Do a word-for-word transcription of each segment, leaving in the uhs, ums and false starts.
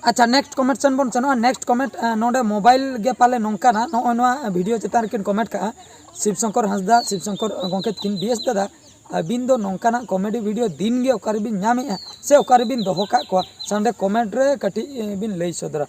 ᱟᱪᱪᱷᱟ, next comment ᱥᱮᱱ ᱵᱚᱱ ᱥᱮᱱᱚᱜᱼᱟ᱾ Next comment, ᱟᱸ, ᱱᱚᱰᱮ mobile ᱜᱮ ᱯᱟᱞᱮ ᱱᱚᱝᱠᱟᱱᱟ, ᱱᱚᱜᱼᱚᱭ ᱱᱚᱣᱟ video ᱪᱮᱛᱟᱱ ᱨᱮᱠᱤᱱ comment ᱠᱟᱜᱼᱟ ᱥᱤᱵ ᱥᱚᱝᱠᱚᱨ ᱦᱟᱸᱥᱫᱟ, ᱥᱤᱵ ᱥᱚᱝᱠᱚᱨ ᱜᱚᱢᱠᱮ ᱛᱤᱠᱤᱱ, "ᱵᱤ ᱮᱥ ᱫᱟᱫᱟ, ᱟᱹᱵᱤᱱ ᱫᱚ ᱱᱚᱝᱠᱟᱱᱟᱜ comedy video ᱫᱤᱱ ᱜᱮ ᱚᱠᱟ ᱨᱮᱵᱤᱱ ᱧᱟᱢᱮᱜᱼᱟ ᱥᱮ ᱚᱠᱟ ᱨᱮᱵᱤᱱ ᱫᱚᱦᱚ ᱠᱟᱜ ᱠᱚᱣᱟ? ᱥᱟᱱᱰᱮ comment ᱨᱮ ᱠᱟᱹᱴᱤᱡ, ᱮ, ᱵᱤᱱ ᱞᱟᱹᱭ ᱥᱚᱫᱚᱨᱟ᱾"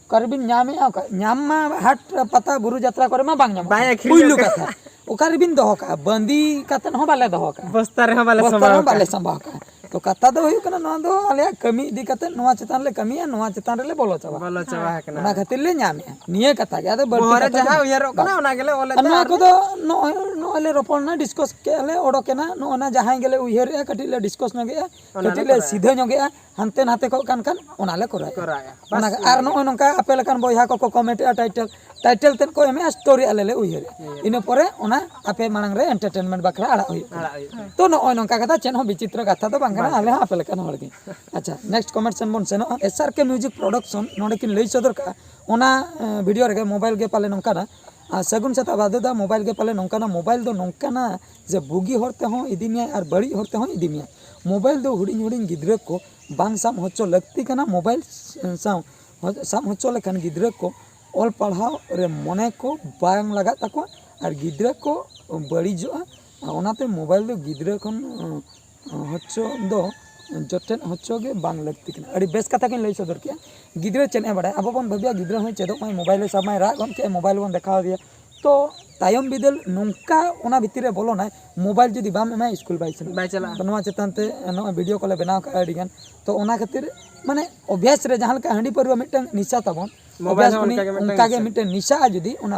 ᱚᱠᱟ ᱨᱮᱵᱤᱱ ᱧᱟᱢᱮᱜᱼᱟ? ᱚᱠᱟ, ᱧᱟᱢ ᱢᱟ ᱦᱟᱴ ᱯᱟᱛᱟ ᱵᱩᱨᱩ ᱡᱟᱛᱨᱟ ᱠᱚᱨᱮ ᱢᱟ ᱵᱟᱝ ᱧᱟᱢᱚᱜ ᱵᱟᱭ ᱠᱟᱱᱟ᱾ ᱟᱹᱠᱷᱨᱤᱧᱚᱜ ᱯᱩᱭᱞᱩ ᱠᱟᱱᱟ᱾ ᱠᱟᱛᱷᱟ, ᱚᱠᱟ ᱨᱮᱵᱤᱱ ᱫᱚᱦᱚ ᱠᱟᱜᱼᱟ? ᱵᱟᱸᱫᱤ ᱠᱟᱛᱮ ᱦᱚᱸ ᱵᱟᱞᱮ ᱫᱚᱦᱚ ᱠᱟᱜᱼᱟ᱾ ᱵᱚᱥᱛᱟ ᱨᱮᱦᱚᱸ ᱵᱟᱞᱮ ᱵᱚᱥᱛᱟ ᱥᱟᱢᱵᱟᱣ ᱨᱮᱦᱚᱸ ᱵᱟᱞᱮ ᱠᱟᱜᱼᱟ᱾ ᱥᱟᱢᱵᱟᱣ ᱠᱟᱜᱼᱟ᱾ ᱛᱚ ᱠᱟᱛᱷᱟ ᱫᱚ ᱦᱩᱭᱩᱜ ᱠᱟᱱᱟ, ᱱᱚᱣᱟ ᱫᱚ ᱟᱞᱮᱭᱟᱜ ᱠᱟᱹᱢᱤ ᱤᱫᱤ ᱠᱟᱛᱮ ᱱᱚᱣᱟ ᱪᱮᱛᱟᱱ ᱞᱮ ᱠᱟᱹᱢᱤᱭᱟ, ᱱᱚᱣᱟ ᱪᱮᱛᱟᱱ ᱨᱮᱞᱮ ᱵᱚᱞᱚ ᱪᱟᱵᱟᱜᱼᱟ᱾ ᱵᱚᱞᱚ ᱪᱟᱵᱟ ᱟᱠᱟᱱᱟ᱾ ᱚᱱᱟ ᱠᱷᱟᱹᱛᱤᱨ ᱞᱮ ᱧᱟᱢᱮᱜᱼᱟ᱾ ᱱᱤᱭᱟᱹ ᱠᱟᱛᱷᱟ ᱜᱮ, ᱟᱫᱚ ᱵᱟᱹᱲᱛᱤ ᱵᱚᱦᱚᱜ ᱨᱮ ᱠᱟᱛᱷᱟ ᱫᱚ ᱡᱟᱦᱟᱸ ᱵᱟᱝ᱾ ᱩᱭᱦᱟᱹᱨᱚᱜ ᱠᱟᱱᱟ, ᱵᱟᱝ᱾ ᱚᱱᱟ ᱜᱮᱞᱮ ᱚᱞᱮᱫᱼᱟ᱾ ᱟᱨ ᱱᱚᱣᱟ ᱟᱨ ᱠᱚᱫᱚ ᱱᱚᱜᱼᱚᱭ, ᱱᱚᱜᱼᱚᱭ ᱞᱮ ᱨᱚᱯᱚᱲ ᱮᱱᱟ, discuss ᱠᱮᱜᱼᱟ ᱞᱮ, ᱚᱰᱚᱠ ᱮᱱᱟ, ᱱᱚᱜᱼᱚ ᱱᱟ ᱡᱟᱦᱟᱸᱭ ᱜᱮᱞᱮ ᱩᱭᱦᱟᱹᱨᱮᱜᱼᱟ, ᱠᱟᱹᱴᱤᱡ ᱞᱮ discuss ᱧᱚᱜᱮᱜᱼᱟ, ᱚᱱᱟ ᱞᱮ ᱠᱟᱹᱴᱤᱡ ᱞᱮ ᱠᱚᱨᱟᱣᱟ᱾ ᱥᱤᱫᱷᱟᱹ ᱧᱚᱜᱮᱜᱼᱟ, ᱦᱟᱱᱛᱮ ᱱᱟᱛᱮ ᱠᱚᱜ ᱠᱟᱱ ᱠᱷᱟᱱ ᱚᱱᱟ ᱞᱮ ᱠᱚᱨᱟᱣᱮᱜᱼᱟ᱾ ᱠᱚᱨᱟᱣᱮᱜᱼᱟ᱾ ᱚᱱᱟ ᱵᱟᱥ, ᱜᱮ᱾ ᱟᱨ ᱤᱱᱟᱹ ᱱᱚᱜᱼᱚᱭ ᱜᱮ᱾ ᱱᱚᱝᱠᱟ ᱟᱯᱮ ᱞᱮᱠᱟᱱ ᱵᱚᱭᱦᱟ ᱠᱚᱠᱚ comment ᱮᱜᱼᱟ, title, title ᱛᱮᱫ ᱠᱚ ᱮᱢᱮᱜᱼᱟ, story ᱟᱞᱮ ᱞᱮ ᱩᱭᱦᱟᱹᱨᱮᱜᱼᱟ᱾ ᱩᱭᱦᱟᱹᱨ᱾ ᱤᱱᱟᱹ ᱯᱚᱨᱮ ᱚᱱᱟ ᱟᱯᱮ ᱢᱟᱲᱟᱝ ᱨᱮ entertainment ᱵᱟᱠᱷᱨᱟ ᱟᱲᱟᱜ ᱦᱩᱭᱩᱜ ᱠᱟᱱᱟ᱾ ᱟᱲᱟᱜ ᱦᱩᱭᱩᱜ ᱠᱟᱱᱟ᱾ ᱛᱚ ᱱᱚᱜᱼᱚᱭ ᱱᱚᱝᱠᱟ ᱠᱟᱛᱷᱟ, ᱪᱮᱫ ᱦᱚᱸ ᱵᱤᱪᱤᱛᱨᱚ ᱠᱟᱛᱷᱟ ᱫᱚ ᱵᱟᱝ ᱠᱟᱱᱟ, ᱵᱟᱝ ᱟᱞᱮ ᱠᱟᱱᱟ᱾ ᱦᱚᱸ ᱟᱯᱮ ᱞᱮᱠᱟᱱ ᱦᱚᱲ ᱜᱮ᱾ ᱟᱪᱪᱷᱟ, next comment ᱥᱮᱱ ᱵᱚᱱ ᱥᱮᱱᱚᱜᱼᱟ᱾ S R K Music Production ᱱᱚᱰᱮ ᱠᱤᱱ ᱞᱟᱹᱭ ᱥᱚᱫᱚᱨ ᱠᱟᱜᱼᱟ, ᱚᱱᱟ, ᱮ, video ᱨᱮᱜᱮ mobile ᱜᱮ ᱯᱟᱞᱮ ᱱᱚᱝᱠᱟᱱᱟ᱾ ᱟᱨ ᱥᱟᱹᱜᱩᱱ ᱥᱮᱛᱟᱜ ᱵᱟᱫᱩ ᱫᱟ, mobile ᱜᱮ ᱯᱟᱞᱮ ᱱᱚᱝᱠᱟᱱᱟ, mobile ᱫᱚ ᱱᱚᱝᱠᱟᱱᱟ ᱡᱮ ᱵᱩᱜᱤ ᱦᱚᱨ ᱛᱮᱦᱚᱸ ᱤᱫᱤ ᱢᱮᱭᱟᱭ ᱟᱨ ᱵᱟᱹᱲᱤᱡ ᱦᱚᱨ ᱛᱮᱦᱚᱸ ᱤᱫᱤ ᱢᱮᱭᱟᱭ᱾ Mobile ᱫᱚ ᱦᱩᱰᱤᱧ ᱦᱩᱰᱤᱧ ᱜᱤᱫᱽᱨᱟᱹ ᱠᱚ ᱵᱟᱝ ᱥᱟᱵ ᱦᱚᱪᱚ ᱞᱟᱹᱠᱛᱤ ᱠᱟᱱᱟ, mobile ᱥᱟᱶ ᱥᱟᱵ ᱦᱚᱪᱚ ᱞᱮᱠᱷᱟᱱ ᱜᱤᱫᱽᱨᱟᱹ ᱠᱚ ᱚᱞ ᱯᱟᱲᱦᱟᱣ ᱨᱮ ᱢᱚᱱᱮ ᱠᱚ ᱵᱟᱝ ᱞᱟᱜᱟᱜ ᱛᱟᱠᱚᱣᱟ ᱟᱨ ᱜᱤᱫᱽᱨᱟᱹ ᱠᱚ ᱵᱟᱹᱲᱤᱡᱚᱜᱼᱟ᱾ ᱚᱱᱟᱛᱮ mobile ᱫᱚ ᱜᱤᱫᱽᱨᱟᱹ ᱠᱷᱚᱱ, ᱚ, ᱦᱚᱪᱚ ᱫᱚ ᱡᱚᱴᱮᱫ ᱦᱚᱪᱚ ᱜᱮ ᱵᱟᱝ ᱞᱟᱹᱠᱛᱤ ᱠᱟᱱᱟ᱾ ᱟᱹᱰᱤ ᱵᱮᱥ ᱠᱟᱛᱷᱟ ᱠᱤᱱ ᱞᱟᱹᱭ ᱥᱚᱫᱚᱨ ᱠᱮᱜᱼᱟ᱾ ᱜᱤᱫᱽᱨᱟᱹ ᱪᱮᱫ ᱮ ᱵᱟᱲᱟᱭᱟ? ᱟᱵᱚ ᱵᱚᱱ ᱵᱷᱟᱹᱵᱤᱭᱟ ᱜᱤᱫᱽᱨᱟᱹ ᱦᱚᱸᱭ ᱪᱮᱫᱚᱜ ᱢᱟᱭ, mobile ᱮ ᱥᱟᱵ ᱢᱟᱭ, ᱨᱟᱜ ᱜᱚᱫ ᱠᱮᱜᱼᱟᱭ, mobile ᱵᱚᱱ ᱫᱮᱠᱷᱟᱣ ᱟᱫᱮᱭᱟ᱾ ᱛᱚ ᱛᱟᱭᱚᱢ ᱵᱤᱫᱟᱹᱞ ᱱᱚᱝᱠᱟ ᱚᱱᱟ ᱵᱷᱤᱛᱤᱨ ᱨᱮ ᱵᱚᱞᱚᱱᱟᱭ, mobile ᱡᱩᱫᱤ ᱵᱟᱢ ᱮᱢᱟᱭᱟ, ᱥᱠᱩᱞ ᱵᱟᱭ ᱥᱮᱱᱚᱜᱼᱟ᱾ ᱵᱟᱭ ᱪᱟᱞᱟᱜᱼᱟ᱾ ᱛᱚ ᱱᱚᱣᱟ ᱪᱮᱛᱟᱱ ᱛᱮ ᱱᱚᱜᱼᱚᱭ video ᱠᱚᱞᱮ ᱵᱮᱱᱟᱣ ᱠᱟᱜᱼᱟ ᱟᱹᱰᱤ ᱜᱟᱱ᱾ ᱛᱚ ᱚᱱᱟ ᱠᱷᱟᱹᱛᱤᱨ ᱢᱟᱱᱮ ᱚᱵᱷᱭᱟᱥ ᱨᱮ ᱡᱟᱦᱟᱸ ᱞᱮᱠᱟ ᱦᱟᱺᱰᱤ ᱯᱟᱹᱨᱣᱟᱹ ᱢᱤᱫᱴᱟᱝ ᱱᱤᱥᱟ ᱛᱟᱵᱚᱱ, mobile ᱚᱵᱷᱭᱟᱥ ᱦᱚᱸ ᱩᱱᱤ ᱚᱱᱠᱟ ᱜᱮ ᱢᱤᱫᱴᱟᱝ ᱚᱱᱠᱟ ᱜᱮ ᱱᱤᱥᱟ᱾ ᱢᱤᱫᱴᱟᱝ ᱱᱤᱥᱟᱜᱼᱟ ᱡᱩᱫᱤ ᱚᱱᱟ,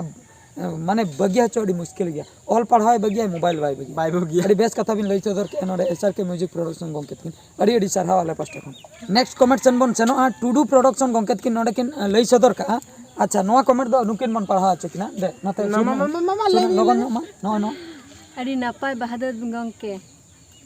ᱮ, ᱢᱟᱱᱮ ᱵᱟᱹᱜᱤ ᱦᱚᱪᱚ ᱟᱹᱰᱤ ᱢᱩᱥᱠᱤᱞ ᱜᱮᱭᱟ᱾ ᱚᱞ ᱯᱟᱲᱦᱟᱣ ᱵᱟᱹᱜᱤᱭᱟᱭ, mobile ᱵᱟᱭ ᱵᱟᱹᱜᱤᱭᱟ᱾ ᱵᱟᱭ ᱵᱟᱹᱜᱤᱭᱟ᱾ ᱟᱹᱰᱤ ᱵᱮᱥ ᱠᱟᱛᱷᱟ ᱵᱤᱱ ᱞᱟᱹᱭ ᱥᱚᱫᱚᱨ ᱠᱮᱜᱼᱟ ᱱᱚᱰᱮ S R K Music Production ᱜᱚᱢᱠᱮ ᱛᱟᱹᱠᱤᱱ᱾ ᱟᱹᱰᱤ ᱟᱹᱰᱤ ᱥᱟᱨᱦᱟᱣ ᱟᱞᱮ ᱯᱟᱥᱴᱟ ᱠᱷᱚᱱ᱾ Next comment ᱥᱮᱱ ᱵᱚᱱ ᱥᱮᱱᱚᱜᱼᱟ᱾ ᱴᱩᱰᱩ Production ᱜᱚᱢᱠᱮ ᱛᱟᱹᱠᱤᱱ ᱱᱚᱰᱮ ᱠᱤᱱ, ᱮ, ᱞᱟᱹᱭ ᱥᱚᱫᱚᱨ ᱠᱟᱜᱼᱟ᱾ ᱟᱪᱪᱷᱟ, ᱱᱚᱣᱟ comment ᱫᱚ ᱱᱩᱠᱤᱱ ᱵᱚᱱ ᱯᱟᱲᱦᱟᱣ ᱦᱚᱪᱚ ᱠᱤᱱᱟ᱾ ᱫᱮ, ᱱᱚᱛᱮ ᱢᱟ, ᱥᱩᱨ ᱢᱟ, ᱧᱚᱜ, ᱢᱟ, ᱢᱟ, ᱢᱟ, ᱥᱩᱨ ᱞᱟᱹᱭ ᱧᱚᱜ, ᱢᱮ, ᱞᱚᱜᱚᱱ ᱞᱟᱹᱭ ᱧᱚᱜ ᱢᱟ, ᱱᱚᱜᱼᱚᱭ ᱱᱚᱣᱟ᱾ ᱟᱹᱰᱤ ᱱᱟᱯᱟᱭ ᱵᱟᱦᱟᱫᱩᱨ ᱜᱚᱢᱠᱮ,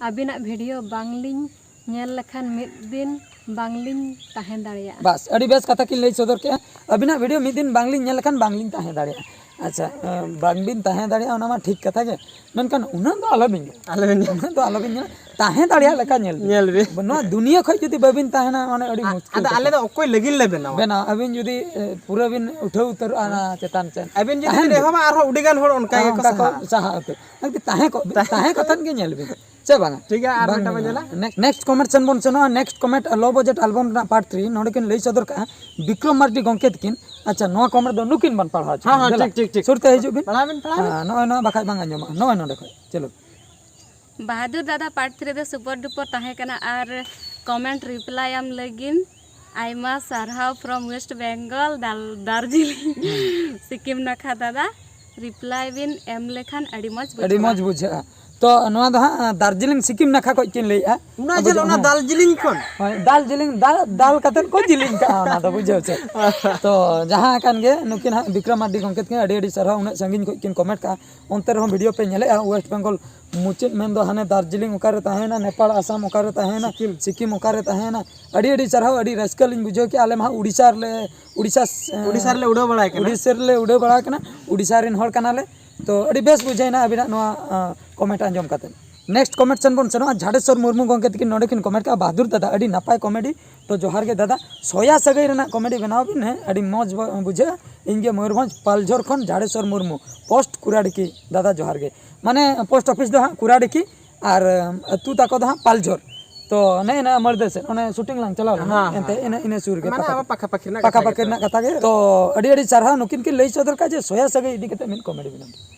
ᱟᱹᱵᱤᱱᱟᱜ video ᱵᱟᱝᱞᱤᱧ ᱧᱮᱞ ᱞᱮᱠᱷᱟᱱ ᱢᱤᱫ ᱫᱤᱱ ᱵᱟᱝᱞᱤᱧ ᱛᱟᱦᱮᱸ ᱫᱟᱲᱮᱭᱟᱜᱼᱟ᱾ ᱵᱟᱥ, ᱟᱹᱰᱤ ᱵᱮᱥ ᱠᱟᱛᱷᱟ ᱠᱤᱱ ᱞᱟᱹᱭ ᱥᱚᱫᱚᱨ ᱠᱮᱜᱼᱟ᱾ ᱟᱹᱵᱤᱱᱟᱜ video ᱢᱤᱫ ᱫᱤᱱ ᱵᱟᱝᱞᱤᱧ ᱧᱮᱞ ᱞᱮᱠᱷᱟᱱ ᱵᱟᱝᱞᱤᱧ ᱛᱟᱦᱮᱸ ᱫᱟᱲᱮᱭᱟᱜᱼᱟ᱾ ᱟᱪᱪᱷᱟ, ᱮᱸ, ᱵᱟᱝᱵᱤᱱ ᱛᱟᱦᱮᱸ ᱫᱟᱲᱮᱭᱟᱜᱼᱟ, ᱚᱱᱟ ᱢᱟ ᱴᱷᱤᱠ ᱠᱟᱛᱷᱟ ᱜᱮ, ᱢᱮᱱᱠᱷᱟᱱ ᱩᱱᱟᱹᱜ ᱫᱚ ᱟᱞᱚᱵᱤᱱ ᱧᱮᱞᱟ᱾ ᱟᱞᱚᱵᱤᱱ ᱧᱮᱞᱟ᱾ ᱩᱱᱟᱹᱜ ᱫᱚ ᱟᱞᱚᱵᱤᱱ ᱧᱮᱞᱟ᱾ ᱛᱟᱦᱮᱸ ᱫᱟᱲᱮᱭᱟᱜ ᱞᱮᱠᱟ ᱧᱮᱞ ᱵᱤᱱ᱾ ᱧᱮᱞ ᱵᱤᱱ᱾ ᱱᱚᱣᱟ ᱫᱩᱱᱤᱭᱟᱹ ᱠᱷᱚᱱ ᱡᱩᱫᱤ ᱵᱟᱹᱵᱤᱱ ᱛᱟᱦᱮᱱᱟ, ᱢᱟᱱᱮ ᱟᱹᱰᱤ ᱢᱩᱥᱠᱤᱞ ᱟᱫᱚ ᱠᱟᱛᱷᱟ᱾ ᱟᱞᱮ ᱫᱚ ᱚᱠᱚᱭ ᱞᱟᱹᱜᱤᱫ ᱞᱮ ᱵᱮᱱᱟᱣᱟ? ᱵᱮᱱᱟᱣ, ᱟᱹᱵᱤᱱ ᱡᱩᱫᱤ ᱮ, ᱯᱩᱨᱟᱹ ᱵᱤᱱ ᱩᱴᱷᱟᱹᱣ ᱩᱛᱟᱹᱨᱚᱜᱼᱟ ᱚᱱᱟ ᱪᱮᱛᱟᱱ ᱥᱮᱫ, ᱟᱹᱵᱤᱱ ᱡᱩᱫᱤ ᱛᱟᱦᱮᱱ ᱵᱤᱱ ᱵᱤᱱ᱾ ᱨᱮᱦᱚᱸ ᱢᱟ ᱟᱨᱦᱚᱸ ᱟᱹᱰᱤ ᱜᱟᱱ ᱦᱚᱲ ᱚᱱᱠᱟ ᱦᱮᱸ, ᱜᱮᱠᱚ ᱚᱱᱠᱟ ᱠᱚ ᱥᱟᱦᱟᱜᱼᱟ᱾ ᱥᱟᱦᱟ ᱩᱛᱟᱹᱨ᱾ ᱮᱠᱫᱚᱢ ᱛᱟᱦᱮᱸ ᱠᱚᱜ ᱵᱤᱱ, ᱛᱟᱦᱮᱸ ᱠᱟᱛᱮᱫ ᱜᱮ ᱧᱮᱞ ᱵᱤᱱ᱾ ᱪᱮᱫ ᱵᱟᱝᱟ? ᱴᱷᱤᱠ ᱜᱮᱭᱟ, ᱟᱨ ᱵᱟᱝ ᱢᱤᱫᱴᱟᱝ ᱵᱚᱱ ᱢᱮᱱᱟᱜᱼᱟ᱾ ᱧᱮᱞᱟ᱾ ᱱᱮᱠ-, next comment ᱥᱮᱱ ᱵᱚᱱ ᱥᱮᱱᱚᱜᱼᱟ᱾ Next comment, Love Budget album ᱨᱮᱱᱟᱜ part three ᱱᱚᱰᱮ ᱠᱤᱱ ᱞᱟᱹᱭ ᱥᱚᱫᱚᱨ ᱠᱟᱜᱼᱟ ᱵᱤᱠᱨᱚᱢ ᱢᱟᱨᱰᱤ ᱜᱚᱢᱠᱮ ᱛᱟᱹᱠᱤᱱ᱾ ᱟᱪᱪᱷᱟ, ᱱᱚᱣᱟ comment ᱫᱚ ᱱᱩᱠᱤᱱ ᱵᱚᱱ ᱯᱟᱲᱦᱟᱣ ᱦᱚᱪᱚ ᱦᱮᱸ, ᱠᱤᱱᱟ᱾ ᱦᱮᱸ, ᱫᱮᱞᱟ, ᱴᱷᱤᱠ, ᱴᱷᱤᱠ, ᱴᱷᱤᱠ᱾ ᱥᱩᱨᱛᱮ ᱦᱤᱡᱩᱜ ᱵᱤᱱ᱾ ᱯᱟᱲᱦᱟᱣ ᱵᱤᱱ, ᱯᱟᱲᱦᱟᱣ ᱵᱤᱱ᱾ ᱦᱮᱸ, ᱱᱚᱜᱼᱚᱭ ᱱᱚᱣᱟ ᱵᱟᱠᱷᱟᱡ ᱵᱟᱝ ᱟᱸᱡᱚᱢᱚᱜᱼᱟ᱾ ᱱᱚᱜᱼᱚᱭ ᱱᱚᱰᱮ ᱠᱷᱚᱱ᱾ ᱪᱚᱞᱚ᱾ ᱵᱟᱦᱟᱫᱩᱨ ᱫᱟᱫᱟ, part three ᱫᱚ super duper ᱛᱟᱦᱮᱸ ᱠᱟᱱᱟ᱾ ᱟᱨ comment reply ᱟᱢ ᱞᱟᱹᱜᱤᱫ ᱟᱭᱢᱟ ᱥᱟᱨᱦᱟᱣ from West Bengal, ᱫᱟᱞ-, ᱫᱟᱨᱡᱤᱞᱤᱝ, ᱥᱤᱠᱤᱢ ᱱᱟᱠᱷᱟ ᱫᱟᱫᱟ᱾ Reply ᱵᱤᱱ ᱮᱢ ᱞᱮᱠᱷᱟᱱ ᱟᱹᱰᱤ ᱢᱚᱡᱽ ᱟᱹᱰᱤ ᱵᱩᱡᱷᱟᱹᱜᱼᱟ᱾ ᱢᱚᱡᱽ ᱵᱩᱡᱷᱟᱹᱜᱼᱟ᱾ ᱛᱚ, ᱱᱚᱣᱟ ᱫᱚ ᱦᱟᱸᱜ, ᱫᱟᱨᱡᱤᱞᱤᱝ ᱥᱤᱠᱤᱢ ᱱᱟᱠᱷᱟ ᱠᱷᱚᱱ ᱠᱤᱱ ᱞᱟᱹᱭᱮᱫᱼᱟ᱾ ᱩᱱᱟᱹᱜ ᱟᱵᱚ ᱡᱷᱟᱹᱞ ᱫᱚ ᱚᱱᱟ ᱦᱚᱸ ᱫᱟᱨᱡᱤᱞᱤᱝ ᱠᱷᱚᱱ? ᱦᱳᱭ, ᱫᱟᱨᱡᱤᱞᱤᱝ, ᱫᱟ-, ᱫᱟᱞ ᱠᱟᱛᱮᱫ ᱠᱚ ᱡᱤᱞᱤᱧ ᱠᱟᱜᱼᱟ, ᱚᱱᱟ ᱫᱚ ᱵᱩᱡᱷᱟᱹᱣ ᱪᱮ᱾ ᱛᱚ, ᱡᱟᱦᱟᱸ ᱠᱟᱱ ᱜᱮ, ᱱᱩᱠᱤᱱ ᱦᱟᱸᱜ ᱵᱤᱠᱨᱚᱢ ᱢᱟᱨᱰᱤ ᱜᱚᱢᱠᱮ ᱛᱟᱹᱠᱤᱱ ᱟᱹᱰᱤ ᱟᱹᱰᱤ ᱥᱟᱨᱦᱟᱣ, ᱩᱱᱟᱹᱜ ᱥᱟᱺᱜᱤᱧ ᱠᱷᱚᱱ ᱠᱤᱱ comment ᱠᱟᱜᱼᱟ᱾ ᱚᱱᱛᱮ ᱨᱮᱦᱚᱸ video ᱯᱮ ᱧᱮᱞᱮᱫᱼᱟ, West Bengal ᱢᱩᱪᱟᱹᱫ ᱢᱮᱱᱫᱚ ᱦᱟᱱᱮ ᱫᱟᱨᱡᱤᱞᱤᱝ ᱚᱠᱟᱨᱮ ᱛᱟᱦᱮᱱᱟ, ᱱᱮᱯᱟᱲ, ᱟᱥᱟᱢ ᱚᱠᱟᱨᱮ ᱛᱟᱦᱮᱱᱟ, ᱥᱤᱠᱤᱢ᱾ ᱥᱤᱠᱤᱢ ᱚᱠᱟᱨᱮ ᱛᱟᱦᱮᱱᱟ᱾ ᱟᱹᱰᱤ ᱟᱹᱰᱤ ᱥᱟᱨᱦᱟᱣ, ᱟᱹᱰᱤ ᱨᱟᱹᱥᱠᱟᱹ ᱞᱤᱧ ᱵᱩᱡᱷᱟᱹᱣ ᱠᱮᱜᱼᱟ᱾ ᱟᱞᱮ ᱢᱟ ᱦᱟᱸᱜ ᱩᱲᱤᱥᱥᱟ ᱨᱮᱞᱮ, ᱩᱲᱤᱥᱥᱟ ᱥ-, ᱩᱲᱤᱥᱥᱟ ᱨᱮᱞᱮ ᱩᱰᱟᱹᱣ ᱵᱟᱲᱟᱭ ᱠᱟᱱᱟ᱾ ᱩᱲᱤᱥᱥᱟ ᱨᱮᱞᱮ ᱩᱰᱟᱹᱣ ᱵᱟᱲᱟ ᱠᱟᱱᱟ, ᱩᱲᱤᱥᱥᱟ ᱨᱮᱱ ᱦᱚᱲ ᱠᱟᱱᱟᱞᱮ᱾ ᱛᱚ, ᱟᱹᱰᱤ ᱵᱮᱥ ᱵᱩᱡᱷᱟᱹᱣᱮᱱᱟ ᱟᱹᱵᱤᱱᱟᱜ ᱱᱚᱣᱟ, ᱟᱸ, comment ᱟᱸᱡᱚᱢ ᱠᱟᱛᱮ᱾ Next comment ᱥᱮᱱ ᱵᱚᱱ ᱥᱮᱱᱚᱜᱼᱟ᱾ ᱡᱷᱟᱰᱮᱥᱚᱨ ᱢᱩᱨᱢᱩ ᱜᱚᱢᱠᱮ ᱛᱟᱹᱠᱤᱱ ᱱᱚᱰᱮ ᱠᱤᱱ comment ᱠᱟᱜᱼᱟ, "ᱵᱟᱦᱟᱫᱩᱨ ᱫᱟᱫᱟ, ᱟᱹᱰᱤ ᱱᱟᱯᱟᱭ comedy, ᱛᱚ ᱡᱚᱦᱟᱨ ᱜᱮ ᱫᱟᱫᱟ, ᱥᱚᱭᱟ ᱥᱟᱹᱜᱟᱹᱭ ᱨᱮᱱᱟᱜ comedy ᱵᱮᱱᱟᱣ ᱵᱤᱱ, ᱦᱮᱸ, ᱟᱹᱰᱤ ᱢᱚᱡᱽ ᱵᱚ-, ᱵᱩᱡᱷᱟᱹᱜᱼᱟ᱾ ᱤᱧ ᱜᱮ ᱢᱚᱭᱩᱨᱵᱷᱚᱸᱡᱽ ᱯᱟᱞᱡᱷᱚᱨ ᱠᱷᱚᱱ ᱡᱷᱟᱲᱮᱥᱚᱨ ᱢᱩᱨᱢᱩ, post ᱠᱩᱨᱟᱰᱤᱠᱤ, ᱫᱟᱫᱟ ᱡᱚᱦᱟᱨ ᱜᱮ᱾" ᱢᱟᱱᱮ post office ᱫᱚ ᱦᱟᱸᱜ ᱠᱩᱨᱟᱰᱤᱠᱤ, ᱟᱨ, ᱟᱢ, ᱟᱹᱛᱩ ᱛᱟᱠᱚ ᱫᱚ ᱦᱟᱸᱜ ᱯᱟᱞᱡᱷᱚᱨ᱾ ᱛᱚ ᱱᱮᱜᱼᱮ ᱱᱟ ᱢᱟᱹᱲᱫᱟᱹ ᱥᱮᱫ, ᱚᱱᱮ shooting ᱞᱟᱝ ᱪᱟᱞᱟᱣ ᱞᱮᱱᱟ, ᱦᱮᱸ, ᱮᱱᱛᱮ ᱦᱮᱸ᱾ ᱤᱱᱟᱹ, ᱤᱱᱟᱹ ᱥᱩᱨ ᱜᱮ ᱢᱟᱱᱮ ᱛᱟᱯᱟᱠᱤ᱾ ᱟᱵᱚ ᱯᱟᱠᱟ ᱯᱟᱠᱤ ᱨᱮᱱᱟᱜ ᱯᱟᱠᱟ ᱠᱟᱛᱷᱟ ᱯᱟᱠᱤ ᱜᱮ ᱨᱮᱱᱟᱜ ᱠᱟᱛᱷᱟ ᱜᱮ᱾ ᱛᱚ ᱟᱹᱰᱤ ᱟᱹᱰᱤ ᱥᱟᱨᱦᱟᱣ, ᱱᱩᱠᱤᱱ ᱠᱤᱱ ᱞᱟᱹᱭ ᱥᱚᱫᱚᱨ ᱠᱟᱜᱼᱟ ᱡᱮ ᱥᱚᱭᱟ ᱥᱟᱹᱜᱟᱹᱭ ᱤᱫᱤ ᱠᱟᱛᱮ ᱢᱤᱫ comedy ᱵᱮᱱᱟᱣ᱾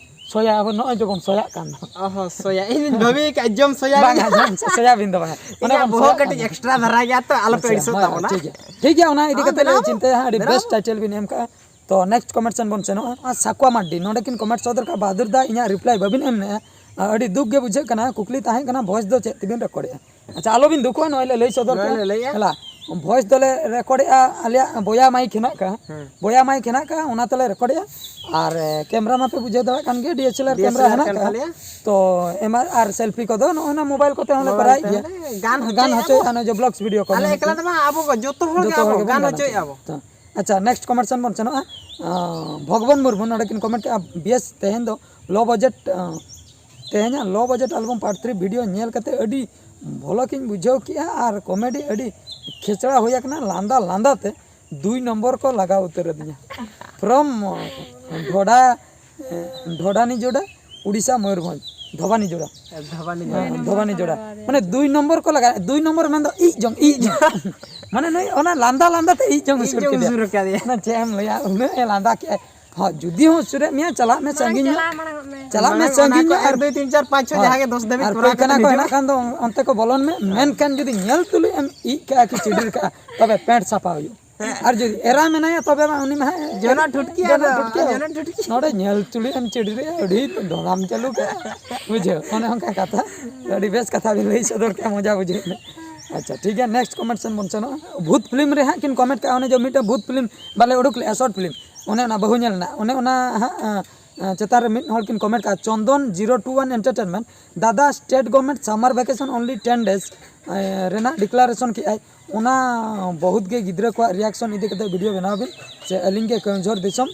ᱥᱚᱭᱟ, ᱟᱵᱚ ᱱᱚᱜᱼᱚᱭ ᱡᱮᱵᱚᱱ ᱥᱚᱭᱟᱜ ᱠᱟᱱ ᱫᱚ᱾ ᱚ ᱦᱚᱸ, ᱥᱚᱭᱟ᱾ ᱤᱧ ᱫᱩᱧ ᱵᱷᱟᱹᱵᱤ ᱟᱠᱟᱫ ᱡᱚᱢ ᱥᱚᱭᱟ ᱵᱟᱝ, ᱜᱮ᱾ ᱡᱚᱢ ᱥᱚᱭᱟ ᱵᱤᱱ ᱫᱚ ᱵᱟᱝᱟ᱾ ᱚᱱᱮ ᱤᱧᱟᱹᱜ ᱵᱚᱱ ᱵᱚᱦᱚᱜ ᱥᱚᱭᱟᱜ ᱠᱟᱹᱴᱤᱡ ᱠᱟᱱ᱾ Extra ᱫᱷᱟᱨᱟ ᱜᱮᱭᱟ ᱛᱚ, ᱟᱞᱚᱯᱮ ᱟᱪᱪᱷᱟ, ᱟᱹᱲᱤᱥᱚᱜ ᱦᱳᱭ, ᱛᱟᱵᱚᱱᱟ᱾ ᱴᱷᱤᱠ ᱜᱮᱭᱟ᱾ ᱴᱷᱤᱠ ᱜᱮᱭᱟ, ᱚᱱᱟ ᱤᱫᱤ ᱠᱟᱛᱮ ᱵᱮᱱᱟᱣ ᱞᱮ ᱵᱚ᱾ ᱪᱤᱱᱛᱟᱹᱭᱟ ᱦᱟᱸᱜ, ᱟᱹᱰᱤ ᱵᱮᱱᱟᱣ ᱵᱮᱥ ᱵᱚ᱾ Title ᱵᱤᱱ ᱮᱢ ᱠᱟᱜᱼᱟ᱾ ᱛᱚ next comment ᱥᱮᱱ ᱵᱚᱱ ᱥᱮᱱᱚᱜᱼᱟ᱾ ᱟᱨ ᱥᱟᱠᱣᱟ ᱢᱟᱨᱰᱤ ᱱᱚᱰᱮ ᱠᱤᱱ comment ᱥᱚᱫᱚᱨ ᱠᱟᱜᱼᱟ, "ᱵᱟᱦᱟᱫᱩᱨ ᱫᱟ, ᱤᱧᱟᱹᱜ reply ᱵᱟᱹᱵᱤᱱ ᱮᱢ ᱞᱮᱜᱼᱟ᱾ ᱟᱹᱰᱤ ᱫᱩᱠ ᱜᱮ ᱵᱩᱡᱷᱟᱹᱜ ᱠᱟᱱᱟ, ᱠᱩᱠᱞᱤ ᱛᱟᱦᱮᱸ ᱠᱟᱱᱟ, voice ᱫᱚ ᱪᱮᱫ ᱛᱮᱵᱤᱱ record ᱮᱜᱼᱟ?" ᱟᱪᱪᱷᱟ, ᱟᱞᱚᱵᱤᱱ ᱫᱩᱠᱩᱜᱼᱟ, ᱱᱚᱜᱼᱚᱭ ᱞᱮ ᱞᱟᱹᱭ ᱥᱚᱫᱚᱨ ᱱᱚᱜᱼᱚᱭ ᱠᱮᱜᱼᱟ᱾ ᱞᱮ ᱞᱟᱹᱭᱮᱜᱼᱟ᱾ ᱦᱮᱞᱟ, voice ᱫᱚᱞᱮ record ᱮᱜᱼᱟ, ᱟᱞᱮᱭᱟᱜ ᱵᱚᱭᱟ mic ᱦᱮᱱᱟᱜ ᱠᱟᱜᱼᱟ᱾ ᱦᱮᱸ᱾ ᱵᱚᱭᱟ mic ᱦᱮᱱᱟᱜ ᱠᱟᱜᱼᱟ, ᱚᱱᱟ ᱛᱮᱞᱮ record ᱮᱜᱼᱟ᱾ ᱟᱨ, ᱮ, camera ᱢᱟᱯᱮ ᱵᱩᱡᱷᱟᱹᱣ ᱫᱟᱲᱮᱭᱟᱜ ᱠᱟᱱ ᱜᱮ, D S L R camera D S L R ᱦᱮᱱᱟᱜ ᱠᱟᱱ ᱠᱟᱜᱼᱟ᱾ ᱛᱟᱞᱮᱭᱟ᱾ ᱛᱚ, ᱮᱢᱟ-, ᱟᱨ selfie ᱠᱚᱫᱚ ᱱᱚᱜᱼᱚᱭ ᱱᱟ mobile ᱠᱚᱛᱮ ᱦᱚᱸᱞᱮ mobile ᱠᱚᱨᱟᱣᱮᱫ ᱛᱮ ᱜᱮᱭᱟ᱾ ᱦᱚᱸᱞᱮ ᱜᱟᱱ ᱜᱟᱱ ᱦᱚᱪᱚᱭᱮᱫᱼᱟ ᱦᱚᱪᱚᱭᱮᱫᱼᱟ, ᱵᱚ᱾ ᱚᱱᱟ ᱡᱮ vlogs video ᱠᱚ ᱟᱞᱮ ᱢᱮᱱᱟᱜ ᱮᱠᱞᱟ ᱠᱟᱜᱼᱟ᱾ ᱛᱮᱢᱟ ᱟᱵᱚ ᱠᱚ ᱡᱚᱛᱚ ᱦᱚᱲ ᱜᱮ ᱡᱚᱛᱚ ᱟᱵᱚ ᱦᱚᱲ ᱜᱮᱵᱚᱱ ᱜᱟᱱ ᱜᱟᱱᱚᱜᱼᱟ᱾ ᱦᱚᱪᱚᱭᱮᱫᱼᱟ ᱵᱚ᱾ ᱛᱚ, ᱟᱪᱪᱷᱟ, next comment ᱥᱮᱱ ᱵᱚᱱ ᱥᱮᱱᱚᱜᱼᱟ᱾ ᱟᱸ, ᱵᱷᱚᱜᱽᱵᱚᱱ ᱢᱩᱨᱢᱩ ᱱᱚᱰᱮ ᱠᱤᱱ comment ᱠᱮᱜᱼᱟ, "ᱵᱮᱥ, ᱛᱮᱦᱮᱧ ᱫᱚ low budget, ᱟᱸ, ᱛᱮᱦᱮᱧᱟᱜ low budget album part three video ᱧᱮᱞ ᱠᱟᱛᱮ ᱟᱹᱰᱤ ᱵᱷᱚᱞᱚᱠ ᱤᱧ ᱵᱩᱡᱷᱟᱹᱣ ᱠᱮᱜᱼᱟ ᱟᱨ ᱠᱚᱢᱮᱰᱤ ᱟᱹᱰᱤ ᱠᱷᱮᱪᱲᱟ ᱦᱩᱭ ᱟᱠᱟᱱᱟ᱾ ᱞᱟᱸᱫᱟ ᱞᱟᱸᱫᱟ ᱛᱮ ᱫᱩᱭ ᱱᱚᱢᱵᱚᱨ ᱠᱚ ᱞᱟᱜᱟᱣ ᱩᱛᱟᱹᱨ ᱟᱹᱫᱤᱧᱟ᱾ ᱯᱷᱨᱚᱢ ᱰᱷᱚᱰᱟ, ᱰᱷᱚᱰᱟᱱᱤ ᱡᱳᱰᱟ, ᱩᱲᱤᱥᱥᱟ, ᱢᱚᱭᱩᱨᱵᱷᱚᱸᱡᱽ, ᱫᱷᱚᱵᱟᱱᱤ ᱡᱳᱲᱟ᱾ ᱫᱷᱚᱵᱟᱱᱤ ᱦᱮᱸ, ᱡᱳᱲᱟ᱾ ᱫᱷᱚᱵᱟᱱᱤ ᱡᱳᱲᱟ᱾ ᱢᱟᱱᱮ ᱫᱩᱭ ᱱᱚᱢᱵᱚᱨ ᱠᱚ ᱞᱟᱜᱟᱣ, ᱫᱩᱭ ᱱᱚᱢᱵᱚᱨ ᱢᱮᱱᱫᱚ ᱤᱡ ᱡᱚᱝ, ᱤᱡ ᱡᱚᱝ᱾ ᱢᱟᱱᱮ ᱱᱩᱭ ᱚᱱᱟ ᱞᱟᱸᱫᱟ ᱞᱟᱸᱫᱟ ᱛᱮ ᱤᱡ ᱡᱚᱝ ᱤᱡ ᱩᱥᱩᱨ ᱡᱚᱝ ᱠᱮᱫᱮᱭᱟ᱾ ᱩᱥᱩᱨ ᱠᱟᱫᱮᱭᱟ᱾ ᱚᱱᱟ ᱪᱮᱫ ᱮᱢ ᱞᱟᱹᱭᱟ, ᱩᱱᱟᱹᱜ ᱮ ᱞᱟᱸᱫᱟ ᱠᱮᱜᱼᱟ᱾ ᱦᱚᱸ, ᱡᱩᱫᱤ ᱦᱚᱸ ᱩᱥᱩᱨᱮᱫ ᱢᱮᱭᱟ, ᱪᱟᱞᱟᱜ ᱢᱮ ᱢᱟᱲᱟᱝ ᱥᱟᱺᱜᱤᱧ ᱧᱚᱜ᱾ ᱪᱟᱞᱟᱣ ᱢᱟᱲᱟᱝ ᱪᱟᱞᱟᱜ ᱢᱮ ᱚᱱᱟ ᱥᱟᱺᱜᱤᱧ ᱠᱚ ᱧᱚᱜ ᱟᱨ ᱮᱠ, ᱫᱩᱭ, ᱛᱤᱱ, ᱪᱟᱨ, ᱯᱟᱸᱪ, ᱪᱷᱚ ᱦᱳᱭ᱾ ᱡᱟᱦᱟᱸ ᱜᱮ ᱫᱚᱥ ᱫᱷᱟᱹᱵᱤᱡ ᱟᱨ ᱠᱚᱨᱟᱣ ᱯᱟᱭᱠᱷᱟᱱᱟ ᱠᱟᱛᱮ ᱠᱚ ᱦᱤᱡᱩᱜ ᱦᱮᱱᱟᱜ ᱢᱮ᱾ ᱠᱷᱟᱱ ᱫᱚ ᱚᱱᱛᱮ ᱠᱚ ᱵᱚᱞᱚᱱ ᱢᱮ, ᱢᱮᱱᱠᱷᱟᱱ ᱡᱩᱫᱤ ᱧᱮᱞ ᱛᱩᱞᱩᱡ ᱮᱢ ᱤᱡ ᱠᱟᱜᱼᱟ ᱠᱤ ᱪᱤᱰᱤᱨ ᱠᱟᱜᱼᱟ, ᱛᱚᱵᱮ ᱯᱮᱱᱴ ᱥᱟᱯᱷᱟ ᱦᱩᱭᱩᱜᱼᱟ᱾ ᱦᱮᱸ᱾ ᱟᱨ ᱡᱩᱫᱤ ᱮᱨᱟ ᱢᱮᱱᱟᱭᱟ, ᱛᱚᱵᱮ ᱢᱟ ᱩᱱᱤ ᱢᱟ ᱦᱮᱸ ᱡᱚᱱᱚᱜ ᱴᱷᱩᱴᱠᱤ ᱡᱚᱱᱚᱜ ᱟᱫᱚ, ᱴᱷᱩᱴᱠᱤ᱾ ᱡᱚᱱᱚᱜ ᱴᱷᱩᱴᱠᱤ᱾ ᱱᱚᱰᱮ ᱧᱮᱞ ᱛᱩᱞᱩᱡ ᱮᱢ ᱪᱤᱰᱤᱨᱮᱜᱼᱟ, ᱟᱹᱰᱤ ᱰᱚᱞᱟᱢ ᱪᱟᱹᱞᱩ ᱠᱟᱜᱼᱟ᱾ ᱵᱩᱡᱷᱟᱹᱣ? ᱚᱱᱮ ᱚᱱᱠᱟ ᱠᱟᱛᱷᱟ᱾ ᱟᱹᱰᱤ ᱵᱮᱥ ᱠᱟᱛᱷᱟ ᱵᱤᱱ ᱞᱟᱹᱭ ᱥᱚᱫᱚᱨ ᱠᱮᱜᱼᱟ, ᱢᱚᱡᱟ ᱵᱩᱡᱷᱟᱹᱣ ᱮᱱᱟ᱾ ᱟᱪᱪᱷᱟ, ᱴᱷᱤᱠ ᱜᱮᱭᱟ, next comment ᱥᱮᱱ ᱵᱚᱱ ᱥᱮᱱᱚᱜᱼᱟ᱾ ᱵᱷᱩᱛ film ᱨᱮ ᱦᱟᱸᱜ ᱠᱤᱱ comment ᱠᱟᱜᱼᱟ, ᱚᱱᱮ ᱡᱮ ᱢᱤᱫᱴᱟᱝ ᱵᱷᱩᱛ film ᱵᱟᱞᱮ ᱩᱰᱩᱠ ᱞᱮᱜᱼᱟ, short film, ᱚᱱᱮ ᱚᱱᱟ ᱵᱟᱹᱦᱩ ᱧᱮᱞ ᱨᱮᱱᱟᱜ, ᱚᱱᱮ ᱚᱱᱟ ᱦᱟᱸᱜ, ᱟᱸ, ᱟᱸ, ᱪᱮᱛᱟᱱ ᱨᱮ ᱢᱤᱫ ᱦᱚᱲ ᱠᱤᱱ comment ᱠᱟᱜᱼᱟ, ᱪᱚᱱᱫᱚᱱ zero two one entertainment, ᱫᱟᱫᱟ, state government summer vacation only ten days, ᱮᱸ, ᱨᱮᱱᱟᱜ declaration ᱠᱮᱜᱼᱟᱭ᱾ ᱚᱱᱟ ᱵᱚᱦᱩᱛ ᱜᱮ ᱜᱤᱫᱽᱨᱟᱹ ᱠᱚᱣᱟᱜ reaction ᱤᱫᱤ ᱠᱟᱛᱮ video ᱵᱮᱱᱟᱣ ᱵᱤᱱ, ᱥᱮ ᱟᱹᱞᱤᱧ ᱜᱮ ᱠᱮᱣᱚᱱᱡᱷᱚᱨ ᱫᱤᱥᱚᱢ,